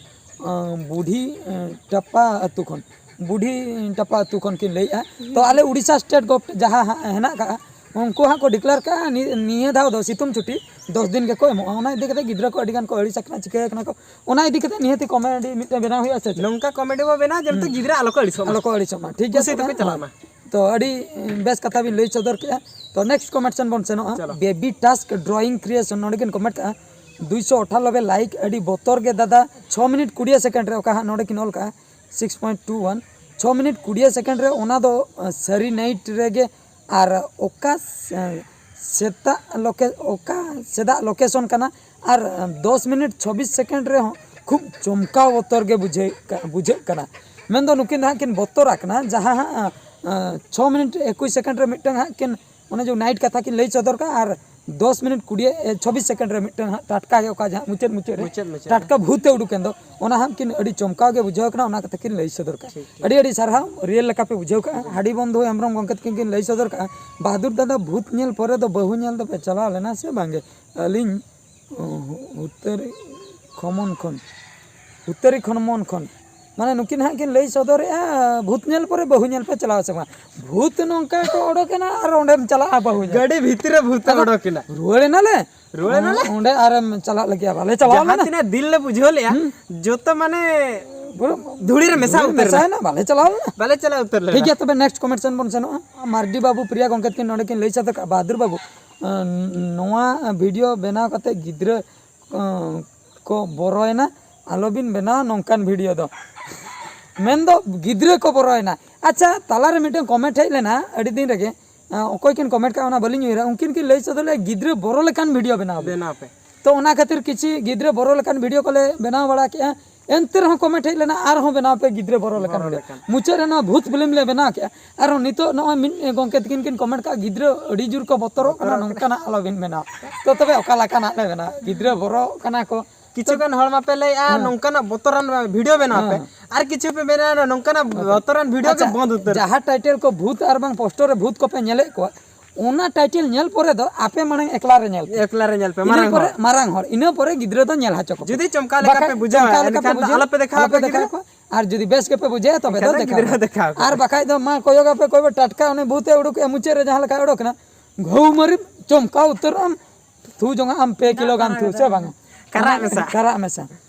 ᱟᱸ, ᱵᱩᱰᱷᱤ, ᱟᱸ, ᱴᱟᱯᱟ ᱟᱹᱛᱩ ᱠᱷᱚᱱ, ᱵᱩᱰᱷᱤ ᱴᱟᱯᱟ ᱟᱹᱛᱩ ᱠᱷᱚᱱ ᱠᱤᱱ ᱞᱟᱹᱭᱮᱜᱼᱟ᱾ ᱛᱚ ᱟᱞᱮ ᱩᱲᱤᱥᱥᱟ state government ᱡᱟᱦᱟᱸ ᱦᱟᱸᱜ ᱦᱮᱱᱟᱜ ᱠᱟᱜᱼᱟ, ᱩᱱᱠᱩ ᱦᱟᱸᱜ ᱠᱚ declare ᱠᱟᱜᱼᱟ, ᱱᱤ-, ᱱᱤᱭᱟᱹ ᱫᱷᱟᱣ ᱫᱚ ᱥᱤᱛᱩᱝ ᱪᱷᱩᱴᱤ ᱫᱚᱥ ᱫᱤᱱ ᱜᱮᱠᱚ ᱮᱢᱚᱜᱼᱟ᱾ ᱚᱱᱟ ᱤᱫᱤ ᱠᱟᱛᱮ ᱜᱤᱫᱽᱨᱟᱹ ᱠᱚ ᱟᱹᱰᱤ ᱜᱟᱱ ᱠᱚ ᱟᱹᱲᱤᱥ ᱟᱠᱟᱱᱟ, ᱪᱤᱠᱟᱹ ᱟᱠᱟᱱᱟ ᱠᱚ᱾ ᱚᱱᱟ ᱤᱫᱤ ᱠᱟᱛᱮ ᱱᱤᱦᱟᱹᱛᱤ comedy ᱢᱤᱫᱴᱮᱱ ᱵᱮᱱᱟᱣ ᱦᱩᱭᱩᱜᱼᱟ, ᱥᱮ ᱪᱮᱫ? ᱱᱚᱝᱠᱟ comedy ᱵᱚ ᱵᱮᱱᱟᱣᱟ ᱡᱮ ᱢᱤᱫᱴᱮᱱ ᱦᱩᱸ᱾ ᱜᱤᱫᱽᱨᱟᱹ ᱟᱞᱚ ᱠᱚ ᱟᱹᱲᱤᱥᱚᱜ ᱢᱟ᱾ ᱟᱞᱚ ᱠᱚ ᱟᱹᱲᱤᱥᱚᱜ ᱢᱟ, ᱴᱷᱤᱠ ᱜᱮᱭᱟ? ᱠᱩᱥᱤ ᱛᱮᱯᱮ ᱪᱟᱞᱟᱜ ᱢᱟ᱾ ᱛᱚ ᱟᱹᱰᱤ ᱵᱮᱥ ᱠᱟᱛᱷᱟ ᱵᱤᱱ ᱞᱟᱹᱭ ᱥᱚᱫᱚᱨ ᱠᱮᱜᱼᱟ᱾ ᱛᱚ next comment ᱥᱮᱱ ᱵᱚᱱ ᱥᱮᱱᱚᱜᱼᱟ᱾ ᱪᱚᱞᱚ᱾ Baby Task Drawing Creation ᱱᱚᱰᱮ ᱠᱤᱱ comment ᱠᱟᱜᱼᱟ, ᱫᱩᱭᱥᱚ ᱟᱴᱷᱟᱱᱚᱵᱵᱳᱭ like, ᱟᱹᱰᱤ ᱵᱚᱛᱚᱨ ᱜᱮ ᱫᱟᱫᱟ, ᱪᱷᱚ ᱢᱤᱱᱤᱴ ᱠᱩᱲᱤ ᱥᱮᱠᱮᱱᱰ ᱨᱮ ᱚᱠᱟ ᱦᱟᱸᱜ ᱱᱚᱰᱮ ᱠᱤᱱ ᱚᱞ ᱠᱟᱜᱼᱟ, six point two one, ᱪᱷᱚ ᱢᱤᱱᱤᱴ ᱠᱩᱲᱤ ᱥᱮᱠᱮᱱᱰ ᱨᱮ, ᱚᱱᱟ ᱫᱚ, ᱟᱸ, ᱥᱟᱹᱨᱤ night ᱨᱮᱜᱮ ᱟᱨ ᱚᱠᱟ ᱥᱮ-, ᱥᱮᱛᱟᱜ ᱞᱳᱠᱮ-, ᱚᱠᱟ ᱥᱮᱫᱟᱜ location ᱠᱟᱱᱟ ᱟᱨ ᱫᱚᱥ ᱢᱤᱱᱤᱴ ᱪᱷᱚᱵᱵᱤᱥ ᱥᱮᱠᱮᱱᱰ ᱨᱮᱦᱚᱸ ᱠᱷᱩᱵ ᱪᱚᱢᱠᱟᱣ ᱵᱚᱛᱚᱨ ᱜᱮ ᱵᱩᱡᱷᱟᱹᱜ ᱠᱟ-, ᱵᱩᱡᱷᱟᱹᱜ ᱠᱟᱱᱟ᱾ ᱢᱮᱱᱫᱚ ᱱᱩᱠᱤᱱ ᱫᱚ ᱦᱟᱸᱜ ᱠᱤᱱ ᱵᱚᱛᱚᱨ ᱟᱠᱟᱱᱟ, ᱡᱟᱦᱟᱸ ᱦᱟᱸᱜ, ᱟᱸ, ᱪᱷᱚ ᱢᱤᱱᱤᱴ ᱮᱠᱩᱥ ᱥᱮᱠᱮᱱᱰ ᱨᱮ ᱢᱤᱫᱴᱟᱝ ᱦᱟᱸᱜ ᱠᱤᱱ ᱚᱱᱮ ᱡᱮ night ᱠᱟᱛᱷᱟ ᱠᱤᱱ ᱞᱟᱹᱭ ᱥᱚᱫᱚᱨ ᱠᱟᱜᱼᱟ ᱟᱨ ᱫᱚᱥ ᱢᱤᱱᱤᱴ ᱠᱩᱲᱤ, ᱮ, ᱪᱷᱚᱵᱵᱤᱥ ᱥᱮᱠᱮᱱᱰ ᱨᱮ ᱢᱤᱫᱴᱟᱝ ᱦᱟᱸᱜ ᱴᱟᱴᱠᱟ ᱜᱮ ᱚᱠᱟ ᱡᱟᱦᱟᱸ ᱢᱩᱪᱟᱹᱫ, ᱢᱩᱪᱟᱹᱫ ᱨᱮ ᱢᱩᱪᱟᱹᱫ, ᱢᱩᱪᱟᱹᱫ᱾ ᱴᱟᱴᱠᱟ ᱵᱷᱩᱛ ᱮ ᱩᱰᱩᱠ ᱮᱱ ᱫᱚ, ᱚᱱᱟ ᱦᱟᱸᱜ ᱠᱤᱱ ᱟᱹᱰᱤ ᱪᱚᱢᱠᱟᱣ ᱜᱮ ᱵᱩᱡᱷᱟᱹᱣ ᱠᱟᱱᱟ, ᱚᱱᱟ ᱠᱟᱛᱷᱟ ᱠᱤᱱ ᱞᱟᱹᱭ ᱥᱚᱫᱚᱨ ᱠᱟᱜᱼᱟ᱾ ᱴᱷᱤᱠ, ᱴᱷᱤᱠ᱾ ᱟᱹᱰᱤ ᱟᱹᱰᱤ ᱥᱟᱨᱦᱟᱣ, real ᱞᱮᱠᱟ ᱯᱮ ᱵᱩᱡᱷᱟᱹᱣ ᱠᱟᱜᱼᱟ᱾ ᱦᱟᱹᱰᱤ ᱵᱚᱱᱫᱷᱩ ᱦᱮᱢᱵᱨᱚᱢ ᱜᱚᱢᱠᱮ ᱛᱟᱹᱠᱤᱱ ᱠᱤᱱ ᱞᱟᱹᱭ ᱥᱚᱫᱚᱨ ᱠᱟᱜᱼᱟ, ᱵᱟᱦᱟᱫᱩᱨ ᱫᱟᱫᱟ ᱵᱷᱩᱛ ᱧᱮᱞ ᱯᱚᱨᱮ ᱫᱚ ᱵᱟᱹᱦᱩ ᱧᱮᱞ ᱫᱚᱯᱮ ᱪᱟᱞᱟᱣ ᱞᱮᱱᱟ ᱥᱮ ᱵᱟᱝᱜᱮ? ᱟᱹᱞᱤᱧ, ᱚ, ᱩᱛᱟᱹᱨᱤ ᱠᱷᱚᱢᱚᱱ ᱠᱷᱚᱱ, ᱩᱛᱟᱹᱨᱤ ᱠᱷᱚᱢᱚᱱ ᱠᱷᱚᱱ ᱢᱟᱱᱮ ᱱᱩᱠᱤᱱ ᱦᱟᱸᱜ ᱠᱤᱱ ᱞᱟᱹᱭ ᱥᱚᱫᱚᱨᱮᱜᱼᱟ, ᱵᱷᱩᱛ ᱧᱮᱞ ᱯᱚᱨᱮ ᱵᱟᱹᱦᱩ ᱧᱮᱞ ᱯᱮ ᱪᱟᱞᱟᱣ ᱥᱮ ᱵᱟᱝ? ᱵᱷᱩᱛ ᱱᱚᱝᱠᱟ ᱠᱚ ᱚᱰᱚᱠᱮᱱᱟ ᱟᱨ ᱚᱸᱰᱮᱢ ᱪᱟᱞᱟᱜᱼᱟ ᱵᱟᱹᱦᱩ ᱧᱮᱞ᱾ ᱜᱟᱹᱰᱤ ᱵᱷᱤᱛᱤᱨ ᱨᱮ ᱵᱷᱩᱛ ᱟᱫᱚ ᱚᱰᱚᱠᱮᱱᱟ᱾ ᱨᱩᱣᱟᱹᱲᱮᱱᱟᱞᱮ᱾ ᱨᱩᱣᱟᱹᱲᱮᱱᱟᱞᱮ᱾ ᱚᱸᱰᱮ ᱟᱨᱮᱢ ᱪᱟᱞᱟᱜ ᱞᱟᱹᱜᱤᱫ ᱵᱟᱞᱮ ᱪᱟᱞᱟᱣ ᱡᱟᱦᱟᱸ ᱞᱮᱱᱟ᱾ ᱛᱤᱱᱟᱹᱜ ᱫᱤᱞ ᱞᱮ ᱵᱩᱡᱷᱟᱹᱣ ᱞᱮᱜᱼᱟ, ᱦᱩᱸ᱾ ᱡᱚᱛᱚ ᱢᱟᱱᱮ ᱯᱩᱨᱟᱹ ᱫᱷᱩᱲᱤ ᱨᱮ ᱢᱮᱥᱟ ᱫᱷᱩᱲᱤ ᱩᱛᱟᱹᱨ ᱮᱱᱟ᱾ ᱢᱮᱥᱟᱭᱮᱱᱟ, ᱵᱟᱞᱮ ᱪᱟᱞᱟᱣ ᱞᱮᱱᱟ᱾ ᱵᱟᱞᱮ ᱪᱟᱞᱟᱣ ᱩᱛᱟᱹᱨ ᱞᱮᱱᱟ᱾ ᱴᱷᱤᱠ ᱜᱮᱭᱟ, ᱛᱚᱵᱮ next comment ᱥᱮᱱ ᱵᱚᱱ ᱥᱮᱱᱚᱜᱼᱟ᱾ ᱢᱟᱨᱰᱤ ᱵᱟᱹᱵᱩ, ᱯᱨᱤᱭᱟ ᱜᱚᱢᱠᱮ ᱛᱟᱹᱠᱤᱱ ᱱᱚᱰᱮ ᱠᱤᱱ ᱞᱟᱹᱭ ᱥᱟᱰᱮ ᱠᱟᱜᱼᱟ, ᱵᱟᱦᱟᱫᱩᱨ ᱵᱟᱹᱵᱩ, ᱟᱸ, ᱱᱚᱣᱟ video ᱵᱮᱱᱟᱣ ᱠᱟᱛᱮ ᱜᱤᱫᱽᱨᱟᱹ, ᱟᱸ, ᱠᱚ ᱵᱚᱨᱚᱭᱮᱱᱟ, ᱟᱞᱚᱵᱤᱱ ᱵᱮᱱᱟᱣᱟ ᱱᱚᱝᱠᱟᱱ video ᱫᱚ᱾ ᱢᱮᱱᱫᱚ ᱜᱤᱫᱽᱨᱟᱹ ᱠᱚ ᱵᱚᱨᱚᱭᱮᱱᱟ᱾ ᱟᱪᱪᱷᱟ, ᱛᱟᱞᱟᱨᱮ ᱢᱤᱫᱴᱮᱱ comment ᱦᱮᱡ ᱞᱮᱱᱟ ᱟᱹᱰᱤ ᱫᱤᱱ ᱨᱮᱜᱮ, ᱟᱸ, ᱚᱠᱚᱭ ᱠᱤᱱ comment ᱠᱟᱜᱼᱟ ᱚᱱᱟ ᱵᱟᱹᱞᱤᱧ ᱩᱭᱦᱟᱹᱨᱟ, ᱩᱱᱠᱤᱱ ᱠᱤᱱ ᱞᱟᱹᱭ ᱥᱚᱫᱚᱨ ᱞᱮᱫᱼᱟ ᱜᱤᱫᱽᱨᱟᱹ ᱵᱚᱨᱚ ᱞᱮᱠᱟᱱ video ᱵᱮᱱᱟᱣ ᱵᱤᱱ᱾ ᱵᱮᱱᱟᱣ ᱯᱮ᱾ ᱛᱚ ᱚᱱᱟ ᱠᱷᱟᱹᱛᱤᱨ ᱠᱤᱪᱷᱤ ᱜᱤᱫᱽᱨᱟᱹ ᱵᱚᱨᱚ ᱞᱮᱠᱟᱱ video ᱠᱚᱞᱮ ᱵᱮᱱᱟᱣ ᱵᱟᱲᱟ ᱠᱮᱜᱼᱟ, ᱮᱱᱛᱮ ᱨᱮᱦᱚᱸ comment ᱦᱮᱡ ᱞᱮᱱᱟ ᱟᱨᱦᱚᱸ ᱵᱮᱱᱟᱣ ᱯᱮ ᱜᱤᱫᱽᱨᱟᱹ ᱵᱚᱨᱚ ᱞᱮᱠᱟᱱ ᱵᱚᱨᱚ video᱾ ᱞᱮᱠᱟᱱ᱾ ᱢᱩᱪᱟᱹᱫ ᱨᱮ ᱱᱚᱣᱟ ᱵᱷᱩᱛ film ᱞᱮ ᱵᱮᱱᱟᱣ ᱠᱮᱜᱼᱟ, ᱟᱨᱦᱚᱸ ᱱᱤᱛᱚᱜ ᱱᱚᱜᱼᱚᱭ ᱢᱤᱫ ᱜᱚᱢᱠᱮ ᱛᱟᱹᱠᱤᱱ ᱠᱤᱱ comment ᱠᱟᱜᱼᱟ ᱜᱤᱫᱽᱨᱟ ᱟᱹᱰᱤ ᱡᱳᱨ ᱠᱚ ᱵᱚᱛᱚᱨᱚᱜ ᱠᱟᱱᱟ, ᱵᱚᱛᱚᱨᱚᱜ ᱠᱟᱱᱟ᱾ ᱱᱚᱝᱠᱟᱱᱟᱜ ᱟᱞᱚᱵᱤᱱ ᱵᱮᱱᱟᱣᱟ᱾ ᱛᱚ ᱛᱚᱵᱮ ᱚᱠᱟ ᱞᱮᱠᱟᱱᱟᱜ ᱞᱮ ᱵᱮᱱᱟᱣᱟ? ᱜᱤᱫᱽᱨᱟᱹ ᱵᱚᱨᱚᱜ ᱠᱟᱱᱟ ᱠᱚ᱾ ᱠᱤᱪᱷᱩ ᱜᱟᱱ ᱦᱚᱲ ᱢᱟᱯᱮ ᱞᱟᱹᱭᱮᱜᱼᱟ, ᱦᱮᱸ᱾ ᱱᱚᱝᱠᱟᱱᱟᱜ ᱵᱚᱛᱚᱨᱟᱱ video ᱵᱮᱱᱟᱣ ᱯᱮ᱾ ᱦᱮᱸ᱾ ᱟᱨ ᱠᱤᱪᱷᱩ ᱯᱮ ᱢᱮᱱᱟ, ᱱᱚᱝᱠᱟᱱᱟᱜ ᱵᱚᱛᱚᱨᱟᱱ video ᱜᱮ ᱟᱪᱪᱷᱟ, ᱵᱚᱱᱫ ᱩᱛᱟᱹᱨ᱾ ᱡᱟᱦᱟᱸ title ᱠᱚ ᱵᱷᱩᱛ ᱟᱨ ᱵᱟᱝ poster ᱨᱮ ᱵᱷᱩᱛ ᱠᱚᱯᱮ ᱧᱮᱞᱮᱫ ᱠᱚᱣᱟ, ᱚᱱᱟ title ᱧᱮᱞ ᱯᱚᱨᱮ ᱫᱚ ᱟᱯᱮ ᱢᱟᱲᱟᱝ ᱮᱠᱞᱟ ᱨᱮ ᱧᱮᱞ ᱯᱮ᱾ ᱮᱠᱞᱟ ᱨᱮ ᱧᱮᱞ ᱯᱮ, ᱤᱱᱟᱹ ᱢᱟᱨᱟᱝ ᱯᱚᱨᱮ ᱦᱚᱲ᱾ ᱢᱟᱨᱟᱝ ᱦᱚᱲ, ᱤᱱᱟᱹ ᱯᱚᱨᱮ ᱜᱤᱫᱽᱨᱟᱹ ᱫᱚ ᱧᱮᱞ ᱦᱚᱪᱚ ᱠᱚᱯᱮ᱾ ᱡᱩᱫᱤ ᱪᱚᱢᱠᱟᱣ ᱞᱮᱠᱟ ᱵᱟᱠᱷᱟᱡ ᱯᱮ ᱵᱩᱡᱷᱟᱹᱣᱟ, ᱪᱚᱢᱠᱟᱣ ᱞᱮᱠᱟ ᱮᱱᱠᱷᱟᱱ ᱯᱮ ᱫᱚ ᱵᱩᱡᱷᱟᱹᱣᱟ, ᱟᱞᱚᱯᱮ ᱫᱮᱠᱷᱟᱣ ᱟᱞᱚᱯᱮ ᱟᱠᱚᱣᱟ ᱫᱮᱠᱷᱟᱣ ᱜᱤᱫᱽᱨᱟᱹ᱾ ᱟᱠᱚᱣᱟ᱾ ᱟᱨ ᱡᱩᱫᱤ ᱵᱮᱥ ᱜᱮᱯᱮ ᱵᱩᱡᱷᱟᱹᱣᱟ, ᱛᱚᱵᱮ ᱫᱚ ᱮᱱᱠᱷᱟᱱ ᱫᱚ ᱫᱮᱠᱷᱟᱣ ᱜᱤᱫᱽᱨᱟᱹ ᱟᱠᱚᱣᱟ᱾ ᱫᱮᱠᱷᱟᱣ ᱟᱠᱚᱣᱟ᱾ ᱟᱨ ᱵᱟᱠᱷᱟᱡ ᱫᱚ ᱢᱟ ᱠᱚᱭᱚᱜ ᱟᱯᱮ, ᱠᱚᱭᱚᱜ ᱴᱟᱴᱠᱟ ᱩᱱᱤ ᱵᱷᱩᱛ ᱮ ᱩᱰᱩᱠᱮᱜᱼᱟ, ᱢᱩᱪᱟᱹᱫ ᱨᱮ ᱡᱟᱦᱟᱸ ᱞᱮᱠᱟᱭ ᱚᱰᱚᱠ ᱮᱱᱟ, ᱜᱷᱟᱹᱣ ᱢᱟᱹᱨᱤ ᱪᱚᱢᱠᱟᱣ ᱩᱛᱟᱹᱨᱚᱜ ᱟᱢ, ᱛᱷᱩ ᱡᱚᱝᱟᱜ ᱟᱢ ᱯᱮ ᱠᱤᱞᱳ ᱜᱟᱱ ᱛᱷᱩ, ᱥᱮ ᱵᱟᱝ? ᱠᱟᱨᱟᱜ ᱢᱮᱥᱟ᱾ ᱠᱟᱨᱟᱜ ᱢᱮᱥᱟ᱾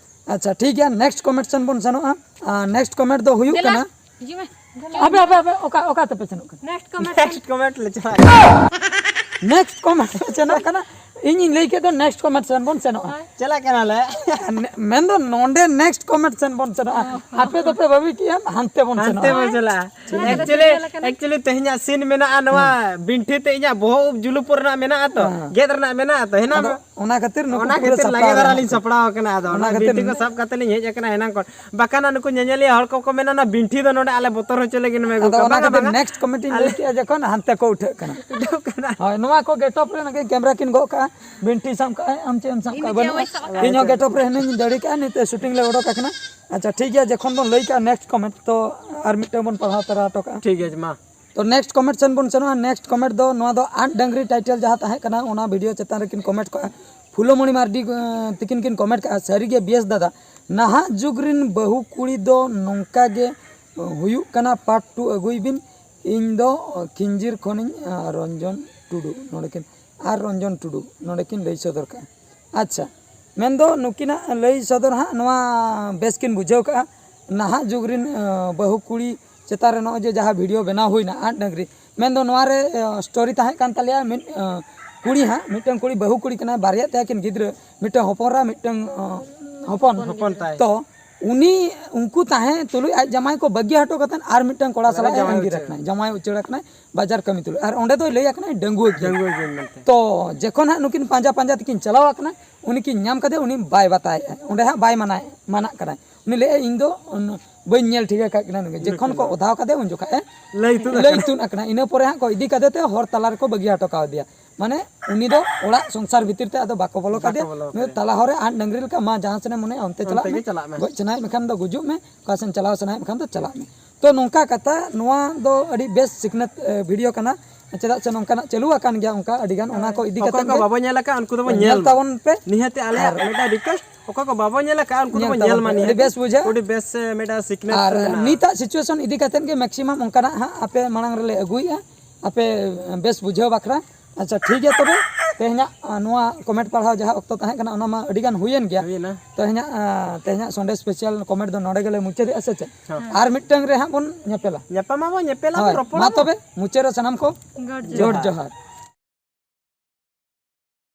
ᱟᱪᱪᱷᱟ, ᱴᱷᱤᱠ ᱜᱮᱭᱟ, next comment ᱥᱮᱱ ᱵᱚᱱ ᱥᱮᱱᱚᱜᱼᱟ᱾ ᱟᱨ next comment ᱫᱚ ᱦᱩᱭᱩᱜ ᱫᱮᱞᱟ, ᱠᱟᱱᱟ, ᱦᱤᱡᱩᱜ ᱢᱮ᱾ ᱟᱯᱮ, ᱟᱯᱮ, ᱟᱯᱮ, ᱚᱠᱟ, ᱚᱠᱟ ᱛᱮᱯᱮ ᱥᱮᱱᱚᱜ ᱠᱟᱱᱟ? Next comment᱾ Next comment ᱞᱮ ᱪᱟᱞᱟᱜ ᱠᱟᱱᱟ᱾ Next comment ᱞᱮ ᱥᱮᱱᱚᱜ ᱠᱟᱱᱟ᱾ ᱤᱧᱤᱧ ᱞᱟᱹᱭ ᱠᱮᱫ ᱫᱚ next comment ᱥᱮᱱ ᱵᱚᱱ ᱥᱮᱱᱚᱜᱼᱟ᱾ ᱦᱳᱭ᱾ ᱪᱟᱞᱟᱜ ᱠᱟᱱᱟᱞᱮ᱾ ᱟᱨ ᱱᱮ-, ᱢᱮᱱᱫᱚ ᱱᱚᱰᱮ next comment ᱥᱮᱱ ᱵᱚᱱ ᱥᱮᱱᱚᱜᱼᱟ᱾ ᱚ᱾ ᱟᱯᱮ ᱫᱚᱯᱮ ᱵᱷᱟᱹᱵᱤ ᱠᱮᱜᱼᱟ ᱦᱟᱱᱛᱮ ᱵᱚᱱ ᱦᱟᱱᱛᱮ ᱥᱮᱱᱚᱜᱼᱟ᱾ ᱵᱚᱱ ᱪᱟᱞᱟᱜᱼᱟ᱾ ᱴᱷᱤᱠ ᱜᱮᱭᱟ᱾ Actually, actually ᱛᱮᱦᱮᱧᱟᱜ scene ᱢᱮᱱᱟᱜᱼᱟ ᱱᱚᱣᱟ ᱦᱮᱸ᱾ ᱵᱤᱱᱴᱷᱤ ᱛᱮ ᱤᱧᱟᱜ ᱵᱚᱦᱚᱜ ᱩᱵ ᱡᱩᱞᱩᱯ ᱨᱮᱱᱟᱜ ᱢᱮᱱᱟᱜᱼᱟ ᱛᱚ, ᱦᱮᱸ᱾ ᱜᱮᱫ ᱨᱮᱱᱟᱜ ᱢᱮᱱᱟᱜᱼᱟ ᱛᱚ, ᱦᱮᱱᱟᱜ ᱟᱫᱚ ᱢᱮ-, ᱚᱱᱟ ᱠᱷᱟᱹᱛᱤᱨ ᱱᱩᱠᱩ ᱚᱱᱟ ᱯᱩᱨᱟᱹ ᱠᱷᱟᱹᱛᱤᱨ ᱥᱟᱯᱲᱟᱣ ᱞᱟᱜᱮ ᱫᱷᱟᱨᱟ ᱟᱠᱟᱱᱟ᱾ ᱞᱤᱧ ᱥᱟᱯᱲᱟᱣ ᱟᱠᱟᱱᱟ᱾ ᱟᱫᱚ ᱚᱱᱟ ᱚᱱᱟ ᱠᱷᱟᱹᱛᱤᱨ ᱵᱤᱱᱴᱷᱤ ᱠᱚ ᱥᱟᱵ ᱠᱟᱛᱮ ᱞᱤᱧ ᱦᱮᱡ ᱟᱠᱟᱱᱟ ᱮᱱᱟᱝ ᱠᱷᱚᱱ᱾ ᱵᱟᱠᱷᱟᱱ ᱱᱩᱠᱩ ᱧᱮᱧᱮᱞᱤᱭᱟᱹ ᱦᱚᱲ ᱠᱚᱠᱚ ᱢᱮᱱᱟ, "ᱚᱱᱟ ᱵᱤᱱᱴᱷᱤ ᱫᱚ ᱱᱚᱰᱮ ᱟᱞᱮ ᱵᱚᱛᱚᱨ ᱦᱚᱪᱚ ᱞᱟᱹᱜᱤᱫ ᱢᱮ ᱟᱹᱜᱩ ᱟᱫᱚ ᱠᱟᱜᱼᱟ᱾" ᱚᱱᱟ ᱵᱟᱝᱟ, ᱠᱷᱟᱹᱛᱤᱨ ᱵᱟᱝᱟ᱾ Next comment ᱤᱧ ᱞᱟᱹᱭ ᱟᱞᱮ ᱠᱮᱜᱼᱟ ᱡᱚᱠᱷᱚᱱ ᱦᱟᱱᱛᱮ ᱠᱚ ᱩᱴᱷᱟᱹᱜ ᱠᱟᱱᱟ᱾ ᱩᱰᱩᱠ ᱠᱟᱱᱟ᱾ ᱦᱳᱭ, ᱱᱚᱣᱟ ᱠᱚ ᱜᱮᱴᱚᱯ ᱨᱮ ᱱᱟᱜ ᱠᱮᱢᱨᱟ ᱠᱤᱱ ᱜᱚᱜ ᱠᱟᱜᱼᱟ, ᱵᱤᱱᱴᱷᱤ ᱥᱟᱵ ᱠᱟᱜᱼᱟᱭ, ᱟᱢ ᱪᱮᱫ ᱮᱢ ᱥᱟᱵ ᱤᱧ ᱠᱟᱜᱼᱟ? ᱪᱮᱫ ᱦᱚᱸ ᱵᱟᱹᱱᱩᱜᱼᱟ᱾ ᱵᱟᱹᱧ ᱥᱟᱵ ᱠᱟᱜᱼᱟ᱾ ᱤᱧ ᱦᱚᱸ ᱜᱮᱴᱚᱯ ᱨᱮ ᱦᱤᱱᱟᱹᱧ ᱫᱟᱹᱲ ᱠᱟᱜᱼᱟ, ᱱᱤᱛᱚᱜ shooting ᱞᱮ ᱚᱰᱚᱠ ᱟᱠᱟᱱᱟ᱾ ᱟᱪᱪᱷᱟ, ᱴᱷᱤᱠ ᱜᱮᱭᱟ, ᱡᱚᱠᱷᱚᱱ ᱵᱚᱱ ᱞᱟᱹᱭ ᱠᱟᱜᱼᱟ next comment, ᱛᱚ ᱟᱨ ᱢᱤᱫᱴᱟᱝ ᱵᱚᱱ ᱯᱟᱲᱦᱟᱣ ᱛᱟᱨᱟ ᱦᱚᱴᱚ ᱠᱟᱜᱼᱟ᱾ ᱴᱷᱤᱠ ᱜᱮᱭᱟ, ᱢᱟ᱾ ᱛᱚ next comment ᱥᱮᱱ ᱵᱚᱱ ᱥᱮᱱᱚᱜᱼᱟ᱾ Next comment ᱫᱚ, ᱱᱚᱣᱟ ᱫᱚ ᱟᱫ ᱰᱟᱹᱝᱨᱤ title ᱡᱟᱦᱟᱸ ᱛᱟᱦᱮᱸ ᱠᱟᱱᱟ, ᱚᱱᱟ video ᱪᱮᱛᱟᱱ ᱨᱮᱠᱤᱱ comment ᱠᱟᱜᱼᱟ, ᱯᱷᱩᱞᱳᱢᱚᱬᱤ ᱢᱟᱨᱰᱤ, ᱮᱸ, ᱛᱤᱠᱤᱱ ᱠᱤᱱ comment ᱠᱟᱜᱼᱟ, "ᱥᱟᱹᱨᱤᱜᱮ ᱵᱤᱭᱮᱥ ᱫᱟᱫᱟ, ᱱᱟᱦᱟᱜ ᱡᱩᱜᱽ ᱨᱤᱱ ᱵᱟᱹᱦᱩ ᱠᱩᱲᱤ ᱫᱚ ᱱᱚᱝᱠᱟ ᱜᱮ ᱦᱩᱭᱩᱜ ᱠᱟᱱᱟ, ᱯᱟᱨᱴ ᱴᱩ ᱟᱹᱜᱩᱭ ᱵᱤᱱ᱾ ᱤᱧ ᱫᱚ ᱠᱷᱤᱧᱡᱤᱨ ᱠᱷᱚᱱᱤᱧ ᱨᱚᱧᱡᱚᱱ ᱴᱩᱰᱩ, ᱱᱚᱰᱮ ᱠᱤᱱ ᱟᱨ ᱨᱚᱧᱡᱚᱱ ᱴᱩᱰᱩ ᱱᱚᱰᱮ ᱠᱤᱱ ᱞᱟᱹᱭ ᱥᱚᱫᱚᱨ ᱠᱟᱜᱼᱟ᱾ ᱟᱪᱪᱷᱟ, ᱢᱮᱱᱫᱚ ᱱᱩᱠᱤᱱᱟᱜ ᱞᱟᱹᱭ ᱥᱚᱫᱚᱨ ᱦᱟᱸᱜ ᱱᱚᱣᱟ ᱵᱮᱥ ᱠᱤᱱ ᱵᱩᱡᱷᱟᱹᱣ ᱠᱟᱜᱼᱟ᱾ ᱱᱟᱦᱟᱜ ᱡᱩᱜᱽ ᱨᱤᱱ ᱵᱟᱹᱦᱩ ᱠᱩᱲᱤ ᱪᱮᱛᱟᱱ ᱨᱮ ᱱᱚᱜᱼᱚᱭ ᱡᱮ ᱡᱟᱦᱟᱸ ᱵᱷᱤᱰᱤᱭᱳ ᱵᱮᱱᱟᱣ ᱦᱩᱭᱱᱟ ᱟᱴ ᱰᱟᱹᱝᱨᱤ, ᱢᱮᱱᱫᱚ ᱱᱚᱣᱟ ᱨᱮ ᱥᱴᱳᱨᱤ ᱛᱟᱦᱮᱸ ᱠᱟᱱ ᱛᱟᱞᱮᱭᱟ ᱢᱤᱫ ᱠᱩᱲᱤ ᱦᱟᱸᱜ, ᱢᱤᱫᱴᱟᱝ ᱠᱩᱲᱤ ᱵᱟᱹᱦᱩ ᱠᱩᱲᱤ ᱠᱟᱱᱟᱭ, ᱵᱟᱨᱭᱟ ᱛᱟᱭᱟ ᱠᱤᱱ ᱜᱤᱫᱽᱨᱟᱹ, ᱢᱤᱫᱴᱟᱝ ᱦᱚᱯᱚᱱ ᱮᱨᱟ, ᱢᱤᱫᱴᱟᱝ ᱦᱚᱯᱚᱱ᱾ ᱦᱚᱯᱚᱱ ᱛᱟᱭ᱾ ᱛᱚ ᱩᱱᱤ, ᱩᱱᱠᱩ ᱛᱟᱦᱮᱸ ᱛᱩᱞᱩᱡ ᱟᱡ ᱡᱟᱢᱟᱭ ᱠᱚ ᱵᱟᱹᱜᱤ ᱦᱚᱴᱚ ᱠᱟᱛᱮᱫ ᱟᱨ ᱢᱤᱫᱴᱟᱝ ᱠᱚᱲᱟ ᱥᱟᱞᱟᱜ ᱮ ᱟᱸᱜᱤᱨ ᱟᱠᱟᱱᱟᱭ, ᱡᱟᱢᱟᱭ ᱩᱪᱟᱹᱲ ᱟᱠᱟᱱᱟᱭ ᱵᱟᱡᱟᱨ ᱠᱟᱹᱢᱤ ᱛᱩᱞᱩᱡ, ᱟᱨ ᱚᱸᱰᱮ ᱫᱚᱭ ᱞᱟᱹᱭ ᱟᱠᱟᱱᱟᱭ ᱰᱟᱺᱜᱩᱣᱟᱹ ᱜᱮ᱾ ᱰᱟᱺᱜᱩᱣᱟᱹ ᱜᱮ ᱢᱮᱱᱛᱮ᱾ ᱛᱚ ᱡᱚᱠᱷᱚᱱ ᱦᱟᱸᱜ ᱱᱩᱠᱤᱱ ᱯᱟᱸᱡᱟ ᱯᱟᱸᱡᱟ ᱛᱮᱠᱤᱱ ᱪᱟᱞᱟᱣ ᱟᱠᱟᱱᱟ, ᱩᱱᱤ ᱠᱤᱱ ᱧᱟᱢ ᱠᱟᱫᱮᱭᱟ, ᱩᱱᱤ ᱵᱟᱭ ᱵᱟᱛᱟᱣᱮᱫᱼᱟ, ᱚᱸᱰᱮ ᱦᱟᱸᱜ ᱵᱟᱭ ᱢᱟᱱᱟᱭ, ᱢᱟᱱᱟᱜ ᱠᱟᱱᱟᱭ᱾ ᱩᱱᱤ ᱞᱟᱹᱭᱮᱫᱼᱟᱭ, "ᱤᱧ ᱫᱚ ᱵᱟᱹᱧ ᱧᱮᱞ ᱴᱷᱤᱠ ᱟᱠᱟᱫ ᱠᱤᱱᱟ ᱱᱩᱠᱤᱱ᱾" ᱡᱚᱠᱷᱚᱱ ᱠᱚ ᱚᱫᱷᱟᱣ ᱠᱟᱫᱮᱭᱟ, ᱩᱱ ᱡᱚᱠᱷᱟᱡ ᱮ ᱞᱟᱹᱭ ᱛᱩᱫ ᱞᱟᱹᱭ ᱟᱠᱟᱱᱟ᱾ ᱛᱩᱫ ᱟᱠᱟᱱᱟ᱾ ᱤᱱᱟᱹ ᱯᱚᱨᱮ ᱦᱟᱸᱜ ᱠᱚ ᱤᱫᱤ ᱠᱟᱫᱮ ᱛᱮ ᱦᱚᱨ ᱛᱟᱞᱟ ᱨᱮᱠᱚ ᱵᱟᱹᱜᱤ ᱦᱚᱴᱚ ᱠᱟᱣᱫᱮᱭᱟ᱾ ᱢᱟᱱᱮ ᱩᱱᱤ ᱫᱚ ᱚᱲᱟᱜ ᱥᱚᱝᱥᱟᱨ ᱵᱷᱤᱛᱤᱨ ᱛᱮ ᱟᱫᱚ ᱵᱟᱠᱚ ᱵᱚᱞᱚ ᱵᱟᱠᱚ ᱠᱟᱫᱮᱭᱟ᱾ ᱵᱚᱞᱚ ᱱᱩᱭ ᱠᱟᱫᱮᱭᱟ᱾ ᱛᱟᱞᱟ ᱦᱚᱨ ᱨᱮ ᱟᱴ ᱰᱟᱹᱝᱨᱤ ᱞᱮᱠᱟ, ᱢᱟ ᱡᱟᱦᱟᱸ ᱥᱮᱱᱮᱢ ᱢᱚᱱᱮᱭᱟ ᱚᱱᱛᱮ ᱪᱟᱞᱟᱜ ᱚᱱᱛᱮ ᱢᱮ᱾ ᱜᱮ ᱪᱟᱞᱟᱜ ᱢᱮ᱾ ᱜᱚᱡ ᱥᱟᱱᱟᱭᱮᱫ ᱢᱮᱠᱷᱟᱱ ᱫᱚ ᱜᱩᱡᱩᱜ ᱢᱮ, ᱚᱠᱟ ᱥᱮᱱ ᱪᱟᱞᱟᱣ ᱥᱟᱱᱟᱭᱮᱫ ᱢᱮᱠᱷᱟᱱ ᱫᱚ ᱪᱟᱞᱟᱜ ᱢᱮ᱾ ᱛᱚ ᱱᱚᱝᱠᱟ ᱠᱟᱛᱷᱟ, ᱱᱚᱣᱟ ᱫᱚ ᱟᱹᱰᱤ ᱵᱮᱥ ᱥᱤᱠᱷᱱᱟᱹᱛ ᱵᱷᱤᱰᱤᱭᱳ ᱠᱟᱱᱟ᱾ ᱪᱮᱫᱟᱜ ᱥᱮ ᱱᱚᱝᱠᱟᱱᱟᱜ ᱪᱟᱹᱞᱩ ᱟᱠᱟᱱ ᱜᱮᱭᱟ ᱚᱱᱠᱟ ᱟᱹᱰᱤ ᱜᱟᱱ, ᱚᱱᱟ ᱠᱚ ᱤᱫᱤ ᱚᱠᱚᱭ ᱠᱟᱛᱮᱫ ᱠᱚ ᱜᱮ ᱵᱟᱵᱚ ᱧᱮᱞ ᱟᱠᱟᱫ ᱩᱱᱠᱩ ᱫᱚᱵᱚ ᱧᱮᱞ ᱧᱮᱞ ᱢᱟ᱾ ᱛᱟᱵᱚᱱ ᱯᱮ᱾ ᱱᱤᱦᱟᱹᱛ ᱟᱞᱮᱭᱟᱜ ᱟᱨ ᱢᱤᱫᱴᱟᱝ ᱨᱤᱠᱩᱭᱮᱥᱴ, ᱚᱠᱚᱭ ᱠᱚ ᱵᱟᱵᱚ ᱧᱮᱞ ᱟᱠᱟᱫ ᱩᱱᱠᱩ ᱧᱮᱞ ᱫᱚᱵᱚ ᱧᱮᱞ ᱛᱟᱵᱚᱱ ᱢᱟ ᱯᱮ, ᱱᱤᱦᱟᱹᱛ᱾ ᱟᱹᱰᱤ ᱵᱮᱥ ᱵᱩᱡᱷᱟᱹᱜᱼᱟ᱾ ᱟᱹᱰᱤ ᱵᱮᱥ, ᱮ, ᱢᱤᱫᱴᱟᱝ ᱥᱤᱠᱷᱱᱟᱹᱛ ᱟᱨ ᱢᱮᱱᱟᱜᱼᱟ᱾ ᱱᱤᱛᱟᱜ ᱥᱤᱪᱩᱭᱮᱥᱚᱱ ᱤᱫᱤ ᱠᱟᱛᱮᱫ ᱜᱮ ᱢᱮᱠᱥᱤᱢᱟᱢ ᱚᱱᱠᱟᱱᱟᱜ ᱦᱟᱸᱜ ᱟᱯᱮ ᱢᱟᱲᱟᱝ ᱨᱮᱞᱮ ᱟᱹᱜᱩᱭᱮᱫᱼᱟ, ᱟᱯᱮ ᱵᱮᱥ ᱵᱩᱡᱷᱟᱹᱣ ᱵᱟᱠᱷᱨᱟ᱾ ᱟᱪᱪᱷᱟ, ᱴᱷᱤᱠ ᱜᱮᱭᱟ ᱛᱚᱵᱮ, ᱛᱮᱦᱮᱧᱟᱜ, ᱟ, ᱱᱚᱣᱟ ᱠᱚᱢᱮᱱᱴ ᱯᱟᱲᱦᱟᱣ ᱡᱟᱦᱟᱸ ᱚᱠᱛᱚ ᱛᱟᱦᱮᱸ ᱠᱟᱱᱟ, ᱚᱱᱟ ᱢᱟ ᱟᱹᱰᱤ ᱜᱟᱱ ᱦᱩᱭᱮᱱ ᱜᱮᱭᱟ᱾ ᱦᱩᱭᱮᱱᱟ᱾ ᱛᱮᱦᱮᱧᱟᱜ, ᱟ, ᱛᱮᱦᱮᱧᱟᱜ ᱥᱟᱱᱰᱮ ᱥᱯᱮᱥᱟᱞ ᱠᱚᱢᱮᱱᱴ ᱫᱚ ᱱᱚᱰᱮ ᱜᱮᱞᱮ ᱢᱩᱪᱟᱹᱫᱮᱜᱼᱟ, ᱥᱮ ᱪᱮᱫ? ᱦᱮᱸ᱾ ᱟᱨ ᱢᱤᱫᱴᱟᱝ ᱨᱮ ᱦᱟᱸᱜ ᱵᱚᱱ ᱧᱮᱯᱮᱞᱟ᱾ ᱧᱟᱯᱟᱢ ᱟᱵᱚ, ᱧᱮᱯᱮᱞ ᱟᱵᱚ, ᱦᱳᱭ, ᱨᱚᱯᱚᱲ ᱢᱟ ᱟᱵᱚ᱾ ᱛᱚᱵᱮ, ᱢᱩᱪᱟᱹᱫ ᱨᱮ ᱥᱟᱱᱟᱢ ᱠᱚ ᱜᱚᱰ ᱡᱚᱦᱟᱨ᱾ ᱜᱚᱰ ᱡᱚᱦᱟᱨ᱾